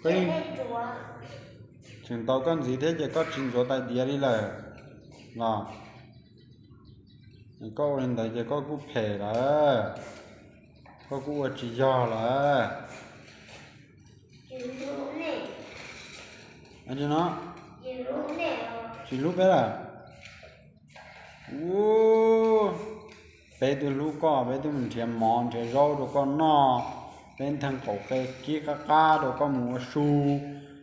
Koj yeej tseem tau koj ntxiv thiab ces koj tsis ntxuav tais diav li lawm los? Koj ua li ntawd ces koj kuj phem lawm, koj kuj ua tsis yog lawm. No, tsis hlub peb lawm. Ub, peb twb hlub koj, peb twb mus nrhiav mov nrhiav zaub rau koj noj, peb ntheej qaum qe kib qab qab rau koj mus ua su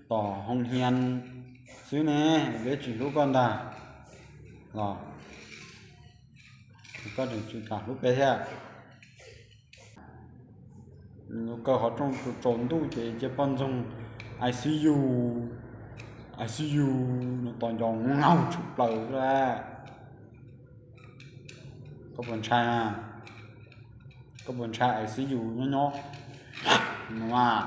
tom hoo hias xwb ne, peb tsis hlub koj ntag los? Koj tseem tsis kam hlub peb thiab. Kaw qhov rooj tsaus ntuj ces cia poj ntxoog I C U, I C U no tos nco ngaug tshwm plaws xwb. Koj puas ntshai? Koj puas ntshai I C U nyob nyob no mas?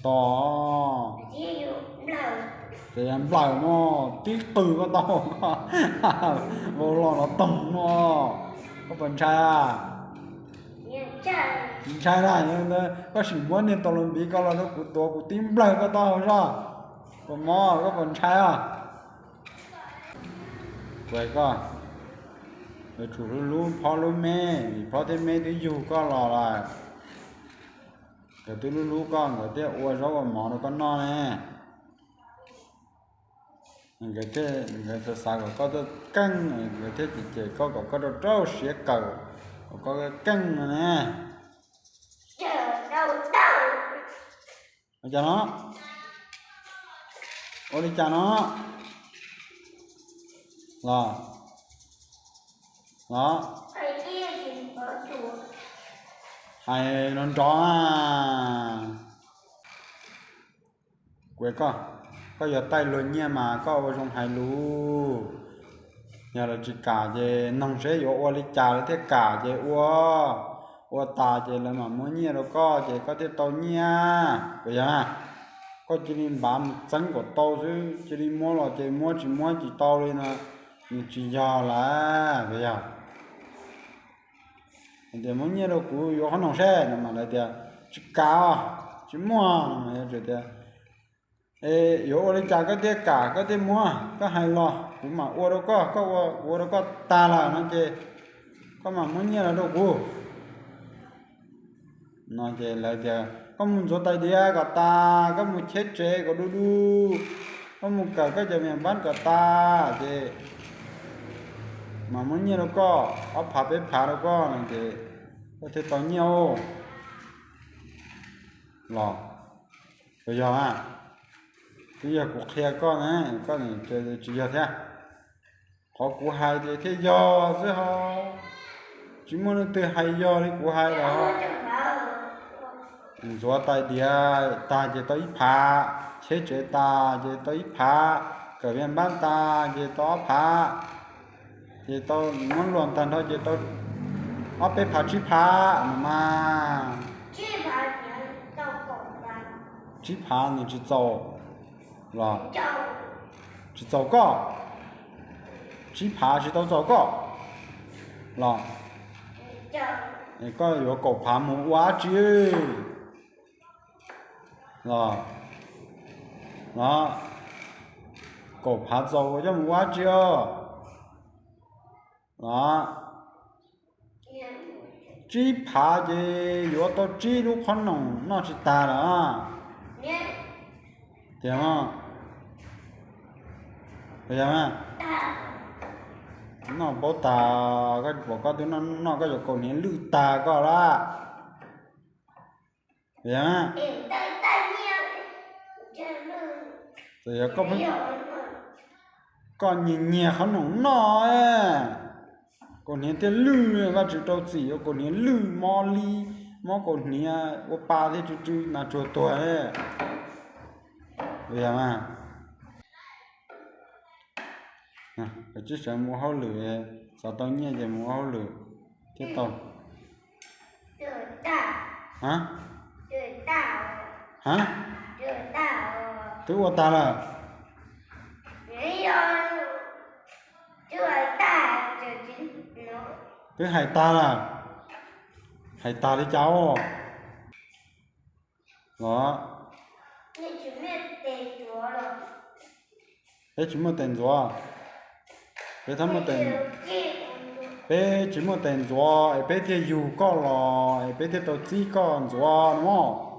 Tos, ces yog nplawm no tib qws koj tau, vau los no toog no. Koj puas ntshai? Tsis ntshai na. Koj sim muab niag tau los npiv ko los rau kuv tuav kuv tib nplawg koj taub hau zoj. Koj mob, koj puas ntshai os? Kuv hais koj, yuav tsum hlub hlub phob hlub me, vim phob thiab me twb yug koj los lawm. Nkawd twb hlub hlub koj, nkawd thiaj ua zaub ua mov rau koj noj ne. Nkawd thiaj, nkawd xav xav kom koj tuaj keej, nkawd thiaj cem cem koj kom koj rau rau siab kawm, kom koj keej no ne. Ua cas no? Ua li cas no? Los, los, hais nrov nrov na. Kuv, koj, koj yog taij luag nyiaj mas koj ua zoo hais lus. Yog lawv tsis kam ces noog seb yuav ua li cas lawv thiaj kam ces ua, ua tas ces lawv mam muab nyiaj rau koj ces koj thiaj tau nyiaj, puas yog? Koj cia li npav mus txeeb kom tau xwb, cia li muab los ces muab, tsis muab tsis tau li no, nws tsis yog lawm, puas yog? Hais tias muab nyiaj rau kuv yuav qhob noom seb no mas lawv tias tsis kam os, tsis muaj no mas yuav tsum tias, e, yuav ua li cas koj thiaj kam koj thiaj muab, koj hais los kuv mam ua rau koj, koj ua kuv ua rau koj tag lawm no ces koj mam muab nyiaj los rau kuv. No ces lawv tias koj mus ntxuav tais diav kom tas, koj mus cheb tsev kom du du, koj mus kawm koj cov me npab kom tas ces mam muab nyiaj rau koj, ob phav peb phav rau koj no ces koj thiaj tau nyiaj os. Los, puas yog? Twb yog kuv qhia koj ne, koj tsis yog thiab. Qhov kuv hais tias thiaj yog xwb ho, tsis muaj leej twg hais yog li kuv hais los. Ntxuav tais diav tag ces tau ib phav, cheb tsev tas ces tau ib phav, kawm me npab tas ces tau ob phav, ces tau muab luas tag nrho ces tau ob peb phav tsib phav no mas. Tsib phav nws tsis txaus los? Tsis txaus koj? Tsib phav tsis tau txaus koj los? Koj yuav kaum phav mus ua dab tsi los? Los, kaum phav txaus coj mus ua dab tsi os? Los, tsib phav ces yuav tau tsib lub qhob noom noj tsis tag lawm. Tiag, noj paub tag, koj pom koj twb noj, koj cov kaus hniav lwj tag koj lawm. Txawm yog koj, koj nyiag nyiag qhob noom noj, kaus hniav thiaj lwj, Vajtswv rau txim ua kaus hniav lwj, mob li, mob kaus hniav ua pa thiab tsw tsw nas tsuag tuag. Yog mas, tsib sawv mus ua hauj lwm, xav tau nyiaj ces mus ua hauj lwm thiaj tau. Ha, ha, twb ua tag lawm. Twb hais tag lawm. Hais tag li cas os? Los, peb tsis muaj tes ntxuav. Peb, peb tsis muaj tes ntxuav es peb thiaj yug koj los es peb thiaj tau txib koj ntxuav no mog.